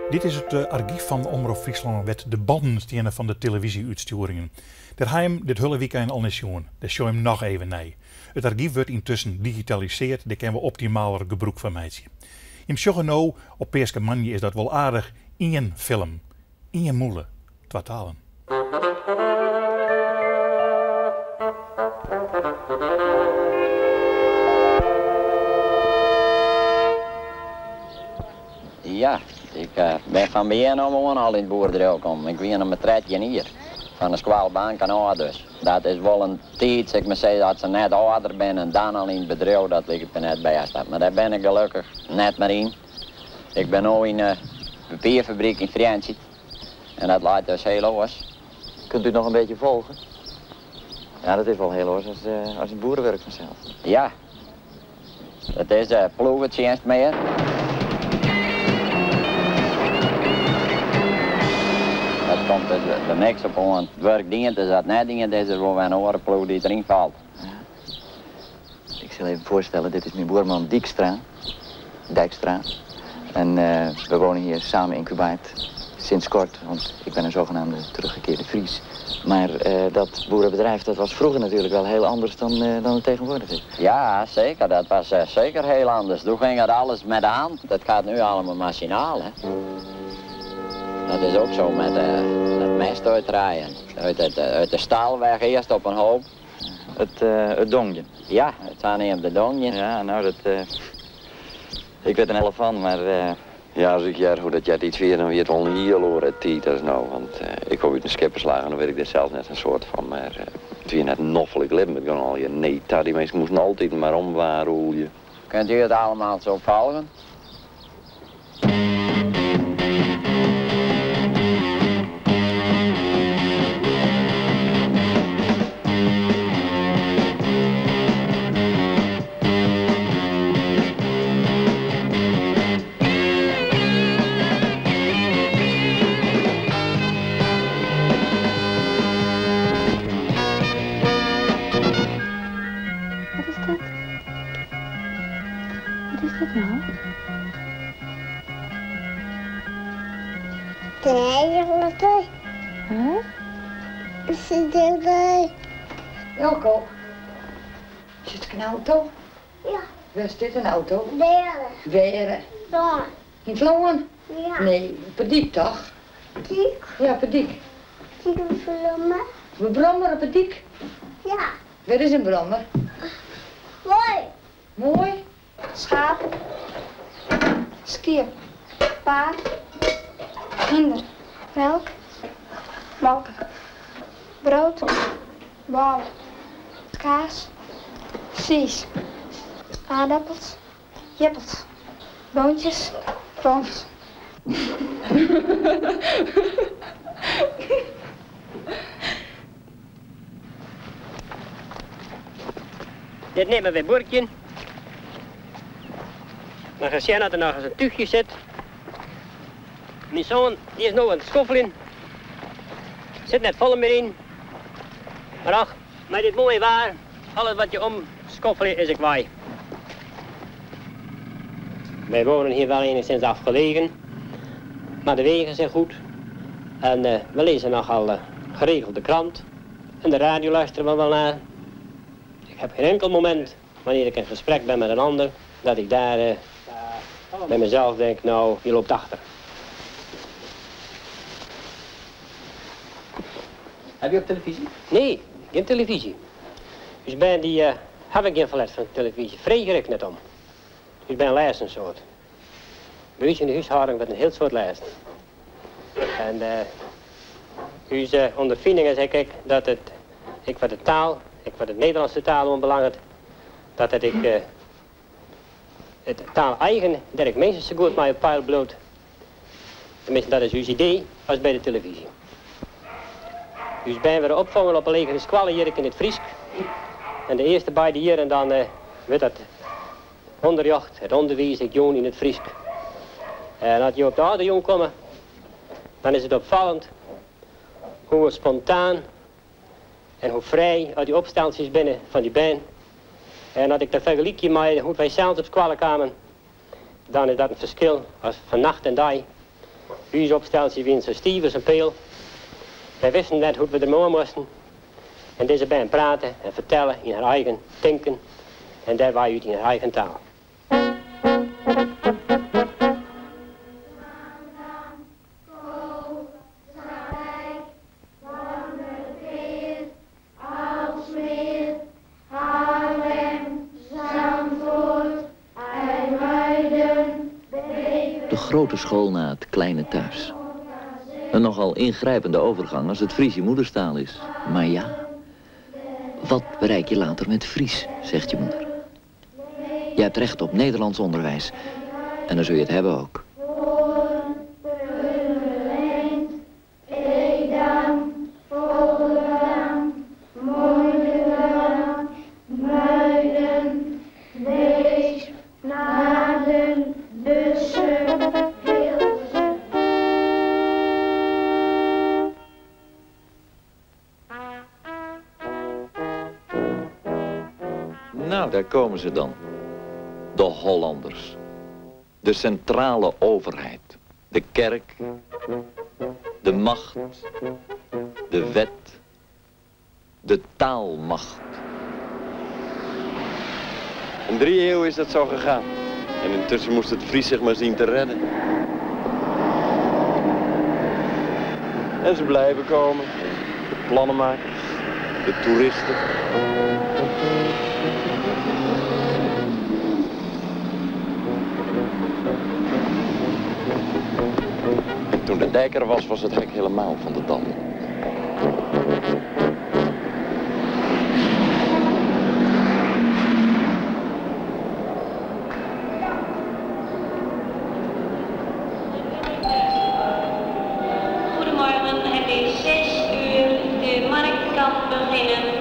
Dit is it argyf fan Omrop Fryslân wêr't de bannen steane fan de televyzje-útstjoeringen. Dêr ha jim dit hiele wykein al nei sjoen. Dêr sjogge jim noch even nei. It argyf wurdt yntusken digitaliseard, dêr kinne we optimaler gebrûk fan meitsje. Jim sjogge no, op Peaskemoandei is dat wol aardich, ien film, ien mûle, twa talen. Ja, ik bin fan begjin ôf oan al yn it boerdriuw kommen. Ik wie noch mar 13 jier. Fan de skoalbanken ôf dus. Dat is wol in tiid, sil ik mar sizze, as se net âlder binne en dan al yn it bedriuw, dat liket my net bêst. Mar dêr bin ik gelokkich net mear yn. Ik bin no yn de papierfabryk yn Frjentsjer en dat leit dus heel oars. Kunt u het nog een beetje volgen? Ja, dat is wol heel oars as, as it boerewurk fansels. Ja, it is de ploegetsjinst mear. Dat komt dus der niks op oan. It wurk dien is, as it net dien is, is wol wer in oare ploech dy't deryn falt. Ik sil even foarstelle, dit is myn buorman Dykstra, Dijkstra. En we wonen hier samen in Kûbaard sinds kort, want ik ben een zogenaamde teruggekeerde Fries. Maar dat boerenbedrijf dat was vroeger natuurlijk wel heel anders dan, dan het tegenwoordig is. Ja, zeker. Dat was zeker heel anders. Toen ging het alles met de hand. Dat gaat nu allemaal machinaal, hè. Dat is ook zo met het mest uitrijden. Uit de stal weg eerst op een hoop. It dongjen? Ja, it saneamde dongjen. Ja, no dat, ik wit der net fan, mar. Ja, as ik hear hoe't dat eartiids wie, dan wie it wol in hiel oare tiid as no. Want ik kom út in skipperslaach en dan wit ik dêr sels net in soad fan. Mar it wie net in noflik libben. It gong allegear need ta. Dy minsken moasten altiten mar omwaarûlje. Kunt u het allemaal zo volgen? Wat is dat? Wat is dat nou? Huh? Elko, is dit in auto? Ja. Wêr is dit in auto? Wêr? Wêr? Lân. Yn it lân? Ja. Nee, op 'e dyk toch? Dyk? Ja, op 'e dyk. Dyk op brommer? Op 'e brommer op 'e dyk? Ja. Wêr is in brommer? Moai. Moai? Schaap, skiep, paard, hynder, melk, molke, brood, bôle, kaas, tsiis, aardappels, jirpels, boontjes, boontjes. Dit neame wy buorkjen. Dan ga sjen oft der noch ris in túchje sit. Myn soan dy is no oan it skoffeljen. Sit net folle mear yn. Mar och, mei dit moaie waar, alles wat je omskoffelje is ek wei. Wij wonen hier wel enigszins afgelegen, maar de wegen zijn goed. En we lezen nogal geregeld de krant. En de radio luisteren we wel naar. Ik heb geen enkel moment, wanneer ik in gesprek ben met een ander, dat ik daar bij mezelf denk, nou, je loopt achter. Heb je ook televisie? Nee, geen televisie. Us bern dy hawwe gjin ferlet fan televyzje, freegje der ek net om. Us bern lêze in soad. By ús yn de húshâlding wurdt in hiel soad lêzen. En ús ûnderfining is ek ek dat it ek wat de taal, ek wat it Nederlânske taal oanbelanget, dat it ek it taal eigen dêr ek minstens sa goed mei op peil bliuwt. Teminsten dat is ús idee as by de televyzje. Us bern wurde opfongen op 'e legere skoalle hjir ek yn it Frysk. En de earste beide jierren dan wurdt dat ûnderrjocht, it ûnderwiis ek jûn yn it Frysk. En as je op de âlderjûn komme, dan is it opfallend hoe spontaan en hoe frij as dy opsteltsjes binne fan dy bern. En as ik dat fergelykje mei hoe't wy sels op skoalle kamen, dan is dat in ferskil as fan nacht en dei. Us opsteltsjes wienen sa stiif as in peal. Wy wisten net hoe't we der mei oan moasten. En dizze bern prate en fertelle yn har eigen tinken en dêrwei út yn har eigen taal. De grote school naar het kleine thuis. Een nogal ingrijpende overgang als het Fries je moederstaal is. Maar ja, wat bereik je later met Fries, zegt je moeder. Je hebt recht op Nederlands onderwijs. En dan zul je het hebben ook. Nou, daar komen ze dan. De Hollanders. De centrale overheid. De kerk. De macht. De wet. De taalmacht. In 3 eeuwen is dat zo gegaan. En intussen moest het Fries zich maar zien te redden. En ze blijven komen. De plannenmakers, de toeristen. En toen de dijk er was, was het hek helemaal van de dam. Goedemorgen, het is 6 uur. De markt kan beginnen.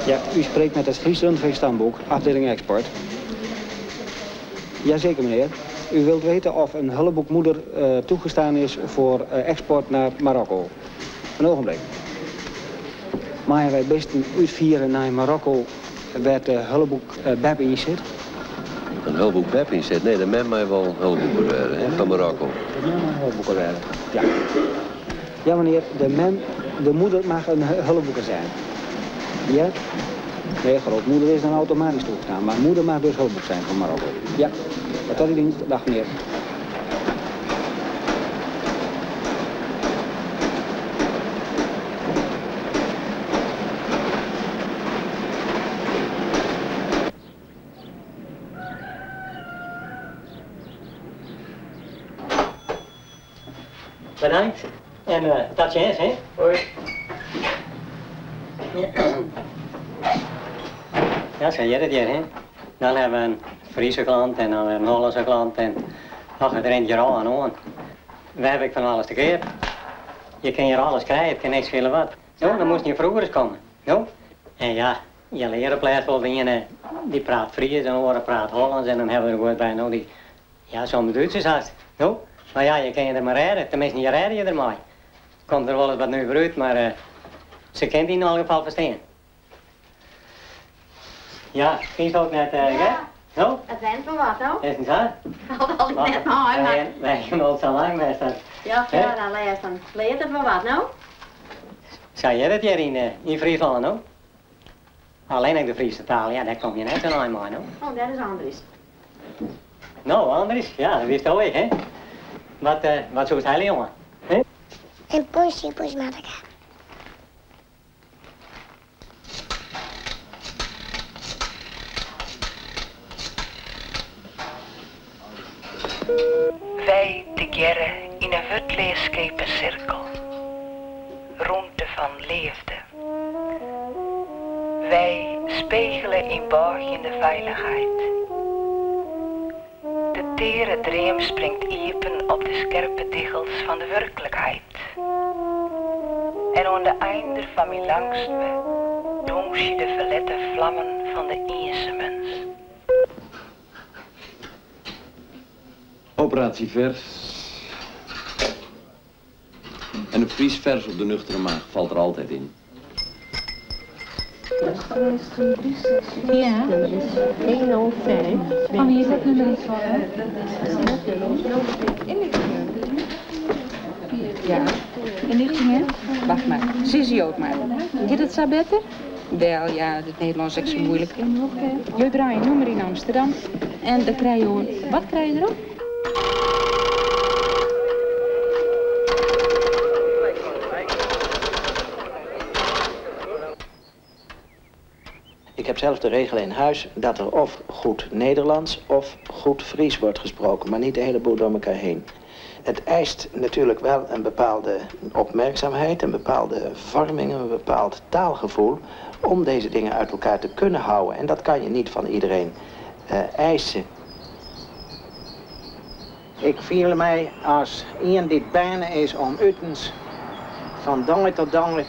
Ja, u spreekt met het Fries Rundveestamboek, afdeling export. Jazeker, meneer. U wilt weten of een hulleboekmoeder toegestaan is voor export naar Marokko. Een ogenblik. Maar wij beesten uitvieren naar Marokko werd de hulleboek Beb in zit. Een hulleboek Beb in zit? Nee, dat men mij wel hulleboeken werden, hè, van Marokko. Dat men mij hulleboeken werden, ja. Ja, meneer, de moeder mag een hulleboeker zijn. Ja? Nee, grootmoeder is dan automatisch toegestaan, maar moeder mag dus hulpboek zijn van Marokko. Ja, tot uw dienst. Dag meneer. Bedankt en tot ziens, hè? Hoi. Ja. Ja, zo jij dat hier, hè? Dan hebben we een Friese klant en dan hebben we een Hollandse klant en ach, het rent hier al aan aan. We hebben van alles te keer. Je kan hier alles krijgen, het kan niks schelen wat. Nou, dan moest je vroeger eens komen. Nou, en ja, je leraar wel de ene die praat Fries en de andere praat Hollands en dan hebben we er goed bij, nou, die, ja, zo'n Duitsers had. Nou, maar ja, je kan je er maar redden, tenminste, je redde je er maar. Komt er wel eens wat nu uit, maar ze kent die in elk geval verstaan. Ja, ging ook net, Ja. hè? Nou? Het went van wat, nou? Is het zo? Dat al ik net maar, maar Wij hebben al zo lang met dat. Ja, Hè? ja, dan leest dan leert het van wat, nou? Zou jij dat hier in Friesland, nou? Alleen ik de Friese taal, ja, daar kom je net zo lang mee, nou. Oh, dat is Andries. Nou, Andries, ja, dat wist ook, hè? Wat zoekt hij, jongen? Hè? Een poesje, poes met elkaar. Wij tegearre in een wutleeskepen cirkel. Rondte van leefde. Wij spegelen in borg in de veiligheid. De tere dream springt iepen op de scherpe diggels van de werkelijkheid. En oan de einder fan myn langstme dûnsje de ferlette flammen fan de iensemens. Operatie Vers. En een Fries vers op de nuchtere maag valt er altijd in. Ja. 105. Van wie is dat nummer? Ja. Inlichtingen? Wacht maar. Sissy ook maar. Gaat het zo beter? Wel, ja, het Nederlands is zo moeilijk. Je draait een nummer in Amsterdam en dan krijg je... Wat krijg je erop? Ik heb zelf de regel in huis dat er of goed Nederlands of goed Fries wordt gesproken, maar niet de hele boel door elkaar heen. Het eist natuurlijk wel een bepaalde opmerkzaamheid, een bepaalde vorming, een bepaald taalgevoel om deze dingen uit elkaar te kunnen houden. En dat kan je niet van iedereen eisen. Ik voel mij als iemand die bijna is om utens, van dag tot dag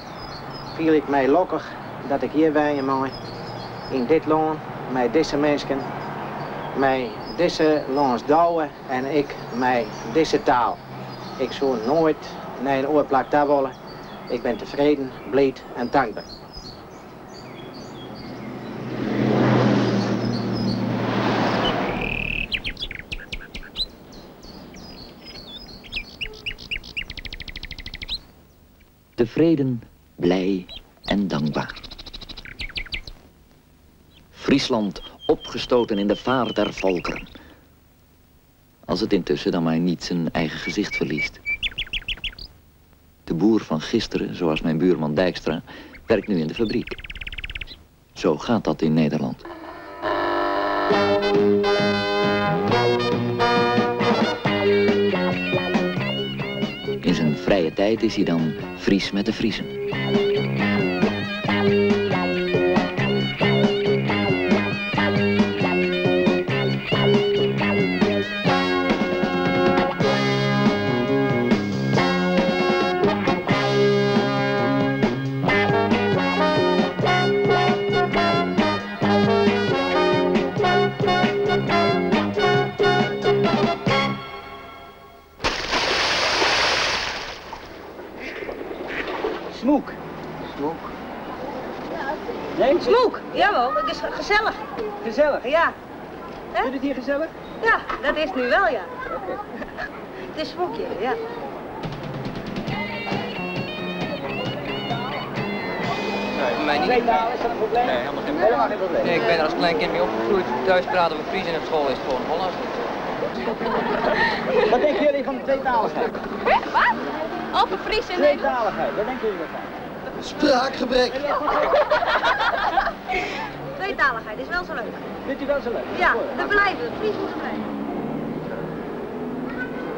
voel ik mij lokkig dat ik hier ben mag, in dit land, met deze mensen, met deze landsdouwen en ik met deze taal. Ik zou nooit naar een oorplak daar willen. Ik ben tevreden, blij en dankbaar. Tevreden, blij en dankbaar. Friesland opgestoten in de vaart der volkeren. Als het intussen dan maar niet zijn eigen gezicht verliest. De boer van gisteren, zoals mijn buurman Dijkstra, werkt nu in de fabriek. Zo gaat dat in Nederland. In zijn vrije tijd is hij dan Fries met de Friezen. Smoek. Smoek. Nee? Smoek, jawel, het is gezellig. Gezellig? Ja. Vind je het hier gezellig? Ja, dat is nu wel, ja. Okay. Het is smoekje, ja. Nee, voor mij niet. Twee talen, is dat een probleem? Nee, helemaal geen probleem. Helemaal geen probleem. Nee, ik ben er als klein kind mee opgegroeid. Thuis praten we Fries en op school is het gewoon Hollands. Wat denken jullie van de tweetaligheid? Wat? Over Fries in Nederland? Tweetaligheid, wat denken jullie ervan? Spraakgebrek. Tweetaligheid is wel zo leuk. Vindt u wel zo leuk? Ja, we blijven. Fries moeten blijven.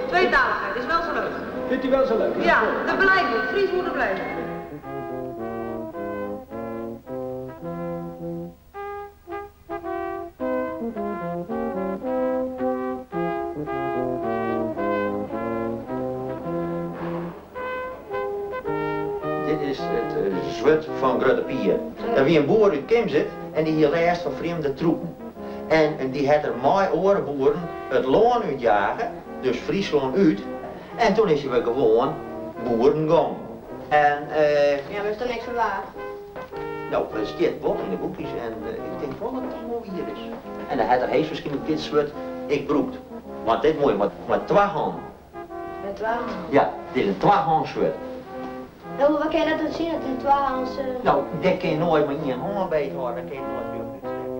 Tweetaligheid is wel zo leuk. Vindt u wel zo leuk? Ja, we blijven. Fries moeten blijven. Dit is het zwart van Grutte Pier. Er wie een boer uit Kim zit en die hier last van vreemde troepen. En die had er mooi orenboeren het loon uitjagen, dus Friesland uit. En toen is hij weer gewoon boerengang. En, ja, maar is toch niks van waar? Nou, het staat wel in de boekjes en ik denk wel dat het toch mooi hier is. En dan had er heus waarschijnlijk dit soort ik broekt. Want dit moet je met twee handen. Met twee handen? Ja, dit is een twee soort. Nou, wat kan je dat dan zien, dat een tweehands... Nou, dat kun je nooit met één hand beet houden, dat kun je nooit meer uitsteken.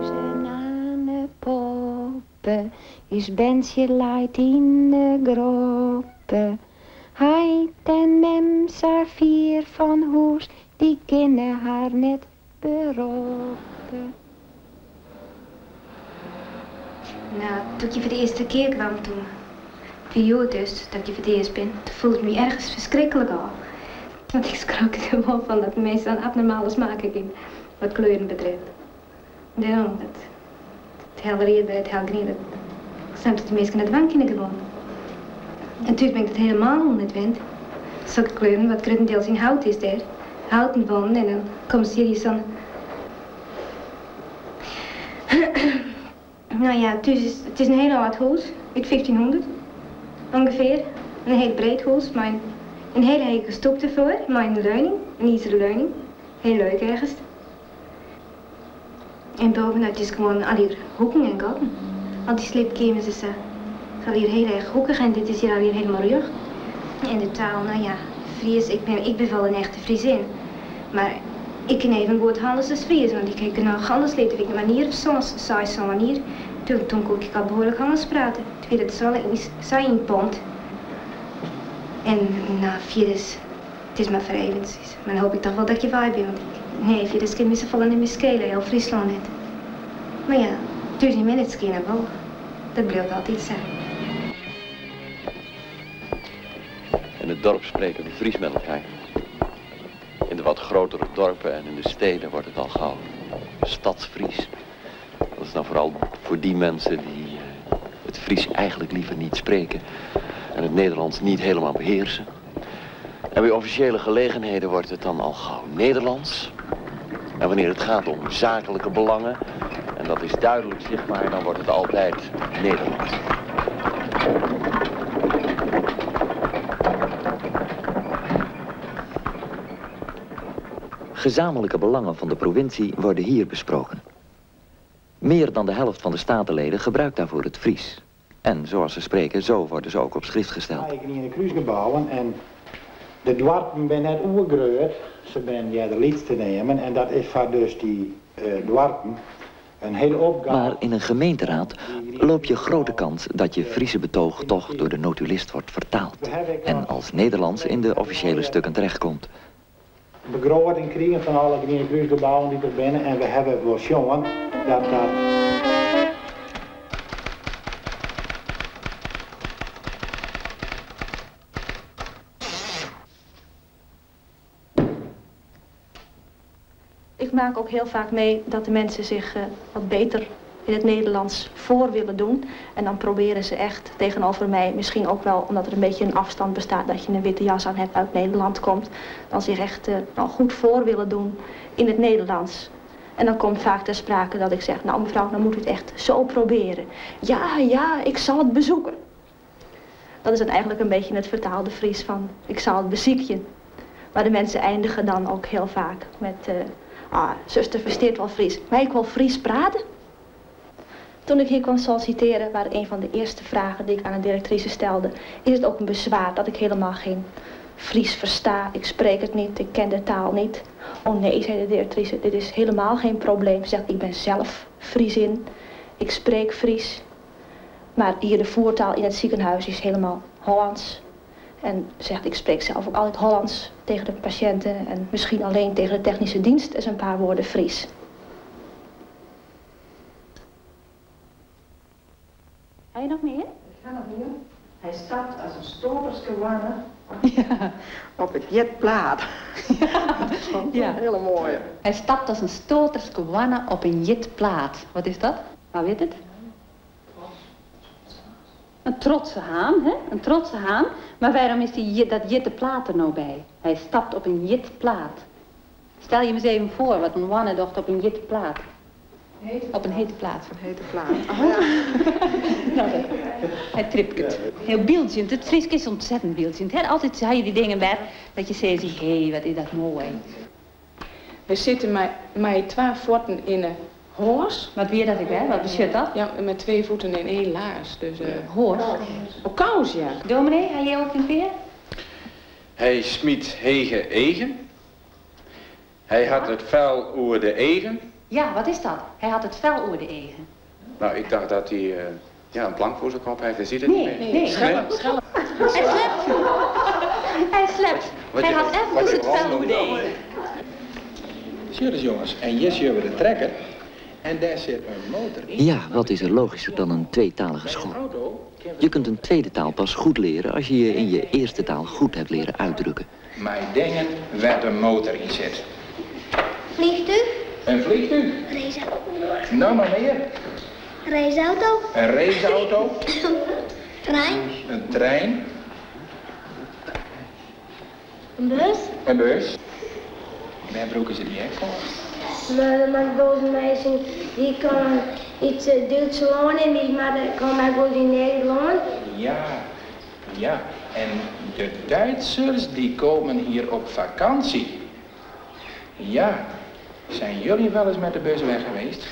Suzanne Poppe is Bensje leidt in de groppe. Heit en mem zijn vier van hoes, die kunnen haar net beroppen. Nou, toen je voor de eerste keer kwam toen. 4 jaar dus, dat je voor het eerst bent, toen voelde ik me ergens verschrikkelijk al. Want ik schrok er wel van dat mensen aan abnormale smaken gingen, wat kleuren betreft. Daarom, dat, het helder bij het helder dat ik snap dat de mensen het wankenen gewoon. En toen ben ik het helemaal niet wend. Sokke kleuren, wat gruttendeels yn hout is dêr. Houten wanden en dan komst hjir yn sa'n. No ja, thús is it is in hiel âld hûs, út fyftjinhûndert ûngefear. In hiel breed hûs mei in hiele hege stoep derfoar, mei in leuning, in izeren leuning. Heel leuk ergens. En boven, it is gewoan allegear hoeken en gatten. Al dy sliepkeamers en sa. It is allegear hiel erch hoekich en dit is hjir allegear helemaal rjocht. En de taal, no ja, Fries, ik bin, ik bin wol in echte Friesin. Mar ik kin even goed Hollânsk as Fries, want ik ha genôch Hollânsk leard. Ik wie mar in jier of sân, seis, sân jier. Toen, toen koe ik al behoarlik Hollânsk prate. Toen wie dat sa ynpompt. En no, fierders. It is mar foar eventsjes. Mar dan hoop ik toch wol dat ik hjir wei bin, want ik, nee, fierders kin my safolle net mear skele, hiel Fryslân net. Mar ja, thús yn Minnertsgea wol. Dat bliuwt altyd sa. In het dorp spreken we Fries met elkaar. In de wat grotere dorpen en in de steden wordt het al gauw stadsfries. Dat is dan vooral voor die mensen die eh, het Fries eigenlijk liever niet spreken en het Nederlands niet helemaal beheersen. En bij officiële gelegenheden wordt het dan al gauw Nederlands. En wanneer het gaat om zakelijke belangen, en dat is duidelijk zichtbaar, dan wordt het altijd Nederlands. Gezamenlijke belangen van de provincie worden hier besproken. Meer dan de helft van de statenleden gebruikt daarvoor het Fries. En zoals ze spreken, zo worden ze ook op schrift gesteld. Ik yn de krúsgebouwen en de doarpen binne net oergrut, se binne earder lyts te neamen en dat is foar dus dy doarpen in hiele opgave. Maar in een gemeenteraad loop je grote kans dat je Friese betoog toch door de notulist wordt vertaald en als Nederlands in de officiële stukken terechtkomt. Begroting krigen fan alle Griene Krúsgebouwen dy't der binne en we hawwe wol sjoen dat dat. Ik maak ook heel vaak mee dat de mensen zich eh, wat beter in het Nederlands voor willen doen. En dan proberen ze echt tegenover mij, misschien ook wel omdat er een beetje een afstand bestaat dat je een witte jas aan hebt uit Nederland komt, dan zich echt uh, goed voor willen doen in het Nederlands. En dan komt vaak ter sprake dat ik zeg, nou mevrouw, dan moet u het echt zo proberen. Ja, ja, ik zal het bezoeken. Dat is dan eigenlijk een beetje het vertaalde Fries van, ik zal het beziekje. Maar de mensen eindigen dan ook heel vaak met, uh, ah, zuster versteert wel Fries, maar ik wil Fries praten. Toen ik hier kwam solliciteren, waren een van de eerste vragen die ik aan de directrice stelde, is het ook een bezwaar dat ik helemaal geen Fries versta, ik spreek het niet, ik ken de taal niet. Oh nee, zei de directrice, dit is helemaal geen probleem. Ze zegt, ik ben zelf Friesin, ik spreek Fries. Maar hier de voertaal in het ziekenhuis is helemaal Hollands. En zegt, ik spreek zelf ook altijd Hollands tegen de patiënten en misschien alleen tegen de technische dienst is een paar woorden Fries. Ga je nog meer? Ik ga nog meer. Hij stapt als een stoterske wanne ja. op het jetplaat. Ja. ja. Een hele mooie. Hij stapt als een stoterske wanne op een jitplaat. Wat is dat? Waar weet het? Een trotse haan, hè? Een trotse haan. Maar waarom is die, dat jitte plaat er nou bij? Hij stapt op een jitplaat. Stel je me eens even voor wat een wanne docht op een jitplaat. Op een hete plaat. Een hete plaat. Oh. Ja. nou, hij tripket. Heel beeldend. Het Fries is ontzettend beeldend. Hè? Altijd zei je die dingen bij dat je zegt, hé, hey, wat is dat mooi. We zitten met, met twee voeten in een hoors. Wat weer dat ik hè? Wat beschut dat? Ja, met twee voeten in één laars. Dus, hoors? Oh, kous, ja. Dominee, ga jij ook een veer? Hij smiet hege egen. Hij had het vuil oer de egen. Ja, wat is dat? Hij had het vuil oer de egen. Nou, ik dacht dat hij uh, ja, een plank voor zijn kop heeft. Hij ziet het nee, niet meer. Nee, Schelp, schelp. Hij slept. Hij slept. Hij had even het vuil oer de egen. Zie je dus jongens, en hier zien we de trekker. En daar zit een motor in. Ja, wat is er logischer dan een tweetalige school? Je kunt een tweede taal pas goed leren als je je in je eerste taal goed hebt leren uitdrukken. Mijn dingen waar de motor in zit. Vliegtuig. Een vliegtuig? Raceauto. Nou, nog meer. Raceauto. Een raceauto. Trein. Een trein. In bus. In bus. Wêr brûke se dy ek foar? Der moatte wolris minsken dy komme út Dútslân en dy moatte komme ek wolris yn Nederlân. Ja, ja. En de Duitsers die komen hier op vakantie. Ja. Zijn jullie wel eens met de bus weg geweest?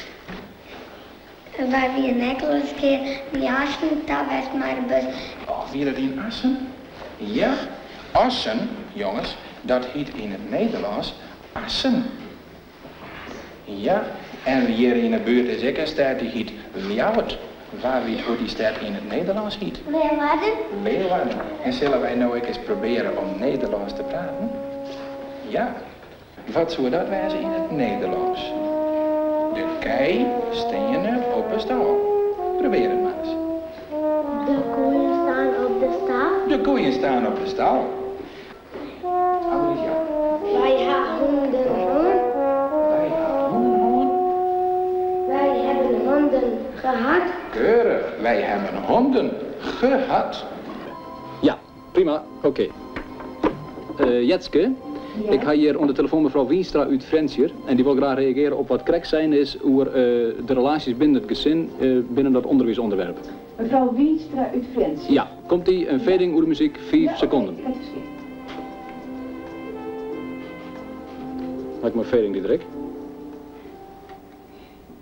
Wy wiene ek al ris in kear yn Assen ta west mei de bus. Oh, wie dat yn Assen? Ja, Assen, jonges, dat hyt yn it Nederlânsk Assen. Ja, en hjir yn 'e buert is ek in stêd dy hyt Ljouwert. Wa wit hoe't dy stêd yn it Nederlânsk hyt? Leeuwarden. Leeuwarden. En sille wy no ek ris probearje om Nederlânsk te praten? Ja. Wat soe dat wêze yn it Nederlânsk? De kij steane op 'e stâl. Probearje it mar ris. De koeien staan op de stal. De koeien staan op de stal. Annelies, ja. Wy ha hûnen hân. Wy ha hûnen hân. Wij hebben honden gehad. Keurig, wij hebben honden gehad. Ja, prima, oké. Jetske, ik ha hjir oan de telefoan mefrou Wienstra út Frjentsjer en dy wol graach reagearje op wat krekt sein is oer de relaasjes binnen it gesin binnen dat ûnderwiisûnderwerp. Mefrou Wienstra út Frjentsjer. Ja, komt ie, in fading oer de muzyk, fiif sekonden. Ja, oké, ik ha it ferstien. Maak mar fading Diederik.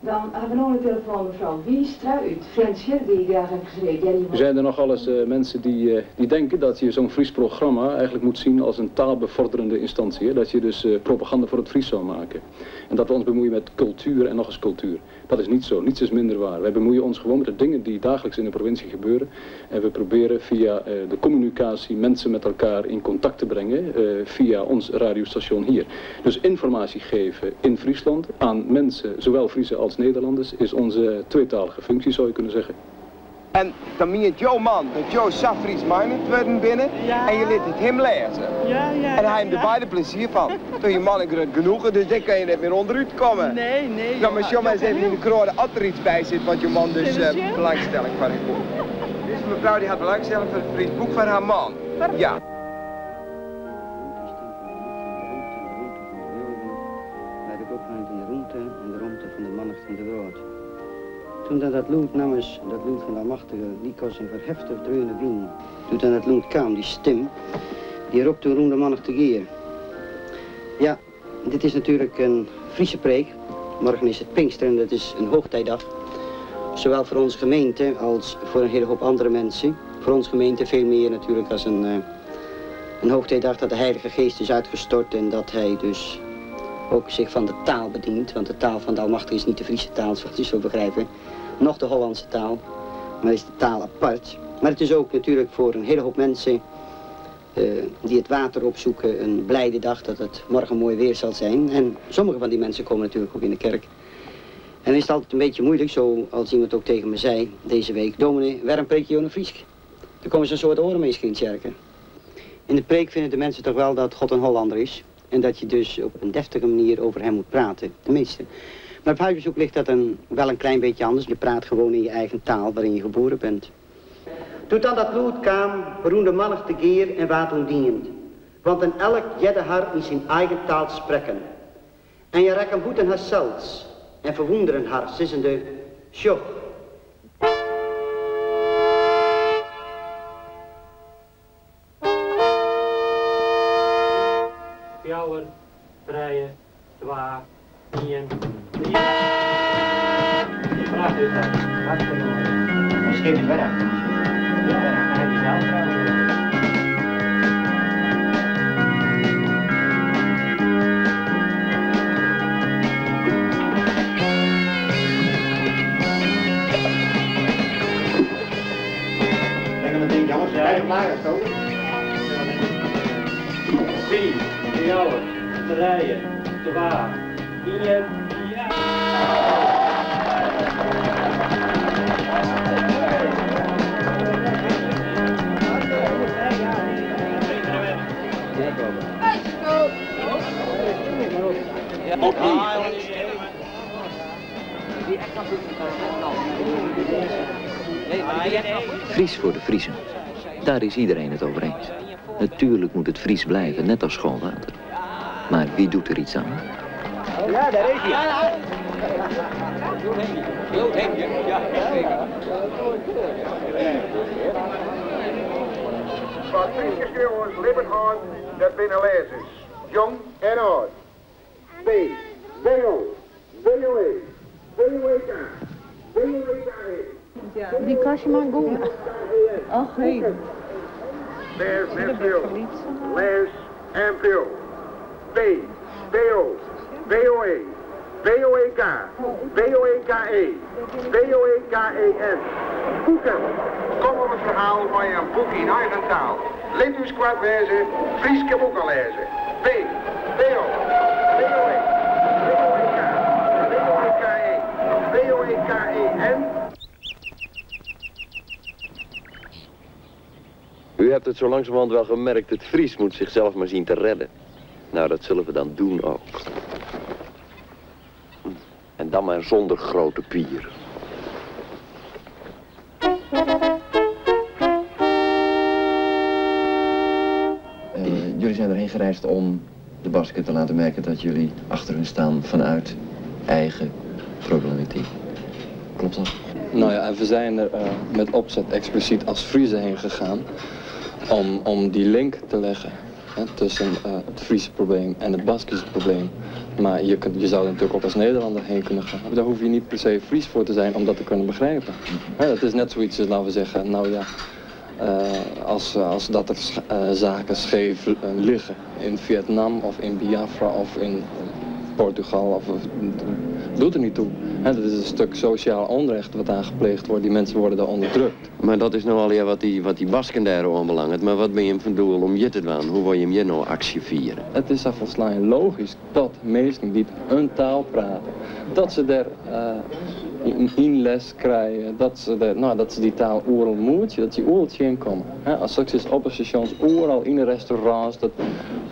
Dan ha we no oan de telefoan mefrou Wienstra út Frjentsjer, dy't graach efkes reagearje wol. Er zijn er nogal eens mensen die, die denken dat je zo'n Fries programma eigenlijk moet zien als een taalbevorderende instantie. Hè? Dat je dus propaganda voor het Fries zou maken. En dat we ons bemoeien met cultuur en nog eens cultuur. Dat is niet zo, niets is minder waar. Wij bemoeien ons gewoon met de dingen die dagelijks in de provincie gebeuren. En we proberen via de communicatie mensen met elkaar in contact te brengen via ons radiostation hier. Dus informatie geven in Friesland aan mensen, zowel Friese als Nederlanders, is onze tweetalige functie zou je kunnen zeggen. En dan mient jo man dat jo sa Fryskminded wurden binne en je lit it him lêze. En hy him der beide plezier fan. Troch je man in grut genoegen, dus dêr kin je net mear ûnderút komme. Nee, nee. No, mar sjoch mar ris even yn de kroade oft der iets by sit wat jo man dus belangstelling foar hat. Dizze mefrou dy hat belangstelling foar it Frysk boek foar har man. Ja. Toen dan dat lûd nammers, dat lûd fan de Almachtige, lykas in ferheftich dreunende wyn. Doe't dan dat lûd kaam, dy stim, dy rop toen rûn de mannichte gear. Ja, dit is natuerlik in Friese preek. Morgen is het Pinkster en dat is een hoogtijdag. Zowel voor onze gemeente als voor een hele hoop andere mensen. Voor onze gemeente veel meer natuurlijk als een, een hoogtijdag dat de Heilige Geest is uitgestort en dat hij dus ook zich van de taal bedient. Want de taal van de Almachtige is niet de Friese taal, zoals u zult begrijpen. Noch de Hollandse taal, maar is de taal apart. Maar het is ook natuurlijk voor een hele hoop mensen die het water opzoeken een blijde dag dat het morgen mooi weer zal zijn. En sommige van die mensen komen natuurlijk ook in de kerk. En dan is het altijd een beetje moeilijk, zoals iemand ook tegen me zei deze week. Dominee, waarom preek je in Frysk? Er komen zo'n soort oren mee in kerken. In de preek vinden de mensen toch wel dat God een Hollander is. En dat je dus op een deftige manier over hem moet praten, de meeste. Maar op huisbezoek ligt dat wel een klein beetje anders. Je praat gewoon in je eigen taal waarin je geboren bent. Toen dan dat lûd kaam, rûn de mannichte gear en waard ûntdiend. Want in elk hearde har yn syn eigen taal sprekken. En hja rekken bûten harsels en ferwûnderen har, sizzende, Sjoch, Fjouwer, trije, twa, ien, ja! Prachtig is dat. Hartstikke moai. Het schip is weg. Ja, hij is zelf trouwens. Lekker ding, jongens. Kijk klaar, zo. Fiif, fjouwer, trije, twa, ien, ja! Fries voor de Friezen. Daar is iedereen het over eens. Natuurlijk moet het Fries blijven, net als schoon water. Maar wie doet er iets aan? Ja, daar is hij. Ja, zeker. Wat Fryske skriuwers libben hâldt, dat binne lêzers, jong en âld. B, B O, B O E, B O E K, B O E K E. Die kastje maar goed. Ach, hé. Lês net stil. Lês en priuw. B, B O, B O E, B O E K, B O E K E, B O E K E N. Boeken. Kom op it ferhaal mei in boek yn eigen taal. Lit ús koart wêze, Fryske boeken lêze. B, B O, B O E, B O E K, B O E K E, B O E K E N. U hebt het zo langzamerhand wel gemerkt, het Fries moet zichzelf maar zien te redden. Nou, dat zullen we dan doen ook. En dan maar zonder grote pier. Eh, jullie zijn erheen gereisd om de Basken te laten merken dat jullie achter hun staan vanuit eigen problematiek. Klopt dat? Nou ja, en we zijn er eh, met opzet expliciet als Friese heen gegaan om, om die link te leggen hè, tussen eh, het Friese probleem en het Baskische probleem. Maar je, kunt, je zou er natuurlijk ook als Nederlander heen kunnen gaan. Daar hoef je niet per se Fries voor te zijn om dat te kunnen begrijpen. Hè, dat is net zoiets als, laten we zeggen, nou ja, eh, als, als dat er zaken scheef liggen in Vietnam of in Biafra of in Portugal, of, of, doet er niet toe. Hè, dat is een stuk sociaal onrecht wat daar gepleegd wordt. Die mensen worden daar onderdrukt. Maar dat is nou al ja, wat die, wat die Basken daar aanbelangt. Maar wat ben je van doel om je te doen? Hoe wil je hem je nou actie vieren? Het is volgens logisch dat mensen die een taal praten, dat ze daar uh, in les krijgen, dat ze, de, nou, dat ze die taal oeral moeten, dat die oeral inkomen. Als straks is op de stations, oeral in de restaurants, dat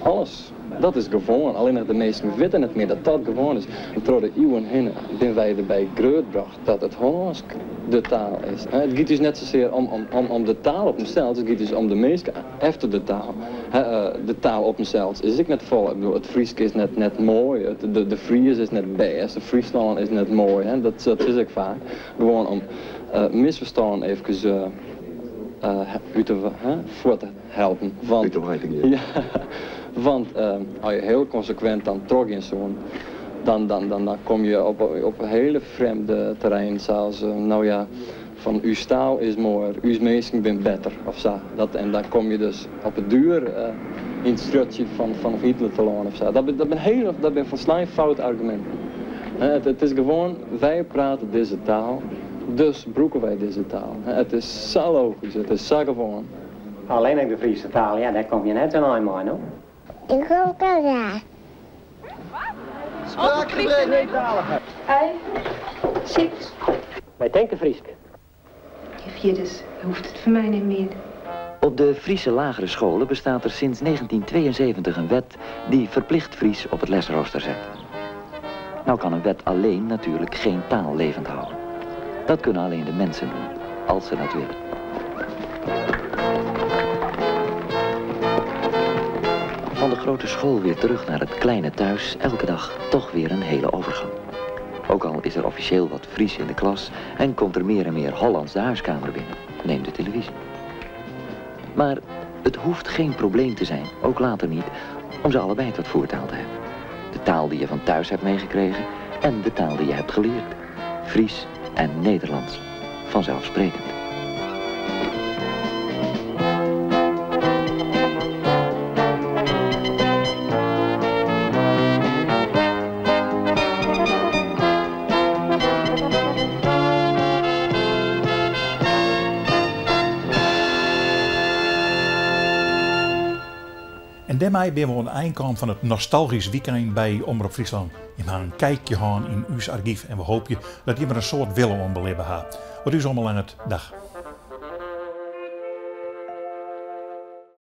alles. Dat is gewoon. Alleen nog de meesten weten het meer dat dat gewoon is. En door de eeuwen heen zijn wij erbij grootgebracht dat het Hollands de taal is. Het gaat dus net zozeer om, om, om, om de taal op zichzelf, het gaat dus om de meesten efter de taal. Eh, de taal op zichzelf is ik net vol. Ik bedoel, het Fries is net, net mooi, het, de, de Fries is net best, de Friesland is net mooi. Hè? Dat, dat is ik vaak. Gewoon om uh, misverstaan even uh, uit te, voor te helpen. Want, ja, want uh, als je heel consequent dan trok in zo'n, dan, dan, dan, dan kom je op, op een hele vreemde terrein, zoals, uh, nou ja, van uw staal is mooier, uw meesten bent beter, of zo. Dat, en dan kom je dus op het duur uh, in het strutje van, van Hitler te lonen of zo. Dat, dat ben heel, dat ben volslagen fout argumenten. Het, het is gewoon, wij praten deze taal, dus broeken wij deze taal. Het is zo logisch, het is zo gewoon. Alleen ik de Friese taal, ja, daar kom je net een eind mee, no? Ik ook al ja. Spraakgebrek. Ei, chips. Wij denken Friesk. Dus hoeft het voor mij niet meer. Op de Friese lagere scholen bestaat er sinds 1972 een wet die verplicht Fries op het lesrooster zet. Nou kan een wet alleen natuurlijk geen taal levend houden. Dat kunnen alleen de mensen doen, als ze dat willen. Van de grote school weer terug naar het kleine thuis, elke dag toch weer een hele overgang. Ook al is er officieel wat Fries in de klas en komt er meer en meer Hollands de huiskamer binnen. Neem de televisie. Maar het hoeft geen probleem te zijn, ook later niet, om ze allebei tot voertaal te hebben. De taal die je van thuis hebt meegekregen en de taal die je hebt geleerd. Fries en Nederlands. Vanzelfsprekend. En daarmee ben we aan het eind van het nostalgisch weekend bij Omrop Friesland. Je gaan een kijkje gaan in uw archief en we hopen dat je er een soort willen om beleven hebt. Wat u allemaal aan het dag.